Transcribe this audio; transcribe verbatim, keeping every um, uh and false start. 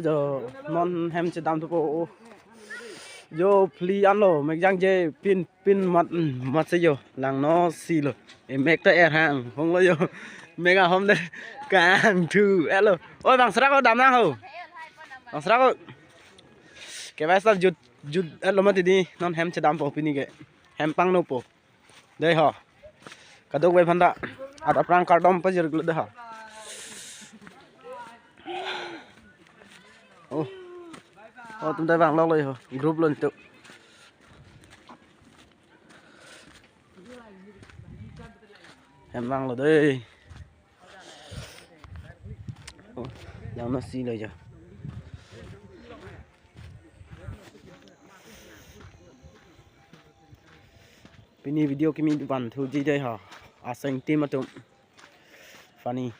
Jo, non hem chedam thupo. Jo, phli anlo, mek jangje, pin, pin mat, mat se jo, langno si lo. E mek ta er hang, hong lo jo. Mek ahom de, kangthu, elo. Oi, bang srak ko dam nang ho. Bang srak ko. Ke bas ta jut, jut, elo mati di, non hem chedampo pini ke. Hem pangnopo. Dei ho. Kadokave aphan ta. Ada prang kardom pajir glu dei ho. Oh. Oh, tum dei vang lok lo ho. Group lo ntu. Hem vanglo dei. Oh, langno si lo jo. Pini video kimi van thuji dei ho. Aseng team atum. Funny.